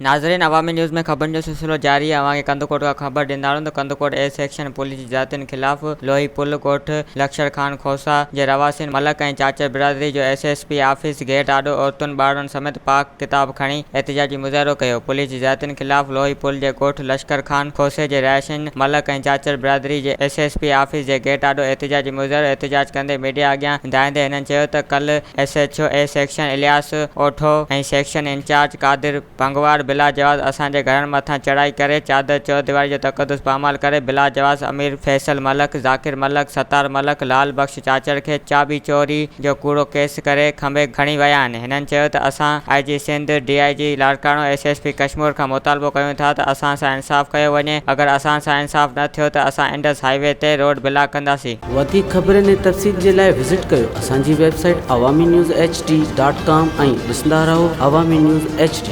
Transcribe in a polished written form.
ناظرين عوامي نيوز ۾ خبرن جو سلسلو جاري آهي اوهان کي ڪنڌڪوٽ کان خبر ڏيندا هلون ته ڪنڌڪوٽ اي سيڪشن پوليس جي زيادتين خلاف لوهي پل ڳوٺ لڪشر خان کوسا جي رهواسين ملڪ ۽ چاچڙ برادري جو S S P office gate آڏو عورتن ٻارڙن سميت پاڪ ڪتاب کڻي احتجاجي مظاهرو ڪيو پوليس جي زيادتين خلاف لوهي پل جي ڳوٺ لشڪر خان کوسي جي رهائشين ملڪ ۽ چاچڙ برادري جي ايس ايس پي آفيس جي گيٽ آڏو احتجاجي مظاهرو احتجاج ڪندي ميڊيا اڳيان دانهيندي هنن چيو ته ڪلهه S H O A section Ilyas Otho ۽ section incharge Qadir Bhangwar بلا جواز اسان جي گهرن مٿان چڙهائي ڪري چادر چوديواري جو تقدس پامال ڪري بلا جواز امير فيصل ملڪ، ذاڪر ملڪ، ستار ملڪ، لعل بخش چاچڙ کي چاٻي چوري جو ڪوڙو ڪيس ڪري کنڀي کڻي ويا آهن هنن چيو ته اسان I G Sindh, D I G Larkana, S S P Kashmore کان مطالبو ڪيون ٿا ته اسان سان انصاف ڪيو وڃي اگر اسان سان انصاف نه ٿيو ته اسان انڊس هائي وي تي روڊ بلاڪ ڪنداسين. وڌيڪ خبرن ۽ تفصيل جي لاء وزٽ ڪيو اسان جي website Awami news H D dot com ۽ ڏسندا رهو عوامي نيوز ايڇ ڊي.